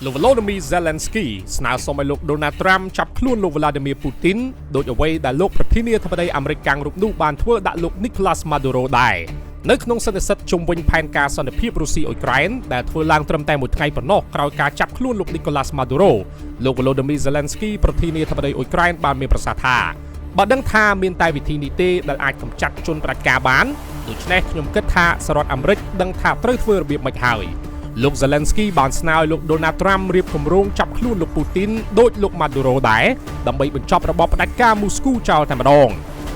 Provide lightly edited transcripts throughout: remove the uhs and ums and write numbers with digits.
លោក Volodymyr Zelensky ស្នើសុំឲ្យលោក Donald Trump ចាប់ខ្លួនលោក Vladimir Putin ដូចអ្វីដែលលោកប្រធានាធិបតីអាមេរិកកាំងរូបនោះបានធ្វើដាក់លោក Nicolas Maduro ដែរនៅក្នុងសន្និសីទជុំវិញផែនការសន្តិភាពរុស្ស៊ីអ៊ុយក្រែនដែលធ្វើឡើងត្រឹមតែមួយថ្ងៃប៉ុណ្ណោះក្រោយការចាប់ខ្លួនលោក Nicolas Maduro លោក Volodymyr Zelensky ប្រធានាធិបតីអ៊ុយក្រែនបានមានប្រសាសន៍ថាបើដឹងថាមានតែវិធីនេះទេដែលអាចកម្ចាត់ជនផ្ដាច់ការបានដូច្នេះខ្ញុំគិតថាសហរដ្ឋអាមេរិកដឹងថាត្រូវធ្វើរបៀបម៉េចហើយលោក Zelensky បានស្នើឲ្យលោក Donald Trump រៀបគម្រោងចាប់ខ្លួនលោក Putin ដូចលោក Maduro ដែរដើម្បីបញ្ចប់របបផ្ដាច់ការមូស្គូចោលតែម្ដង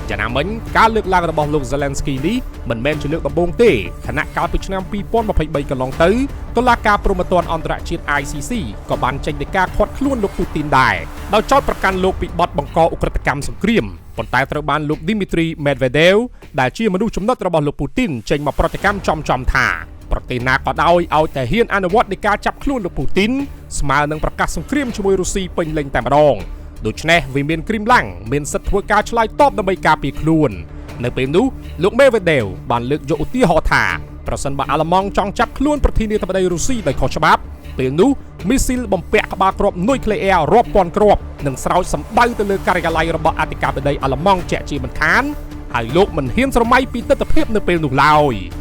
យ៉ាងណាមិញការលើកឡើងរបស់លោក Zelensky នេះមិនមែនជាលើកដំបូងទេខណៈកាលពីឆ្នាំ2023កន្លងទៅតុលាការព្រហ្មទណ្ឌអន្តរជាតិ ICC ក៏បានចេញដីកាឃាត់ខ្លួនលោក Putin ដែរដោយចោទប្រកាន់លោកពីបទបង្កឧក្រិដ្ឋកម្មសង្គ្រាមប៉ុន្តែត្រូវបានលោក Dmitry Medvedev ដែលជាមនុស្សចំណិតរបស់លោក Putin ចេញមកប្រតិកម្មចំៗថាប្រទេសណាក៏ដោយឲ្យតែហ៊ានអនុវត្តនៃការចាប់ខ្លួនលោកពូទីនស្មើនឹងប្រកាសសង្គ្រាមជាមួយរុស្ស៊ីពេញលេញតែម្ដងដូច្នេះវិមានគ្រីមឡាំងមានសិទ្ធិធ្វើការឆ្លើយតបដើម្បីការពារខ្លួននៅពេលនោះលោកមេវេដេវបានលើកយកឧទាហរណ៍ថាប្រសិនបើអាល្លឺម៉ង់ចង់ចាប់ខ្លួនប្រធានាធិបតីរុស្ស៊ីដោយខុសច្បាប់ពេលនោះមីស៊ីលបំពាក់ក្បាលគ្រាប់នុយក្លេអ៊ែររាប់ពាន់គ្រាប់នឹងស្រោចសម្ដៅទៅលើការិយាល័យរបស់អធិការបតីអាល្លឺម៉ង់ជាក់ជាមិនខានហើយលោកមិនហ៊ានស្រមៃពីទស្សនវិជ្ជានៅពេលនោះឡើយ។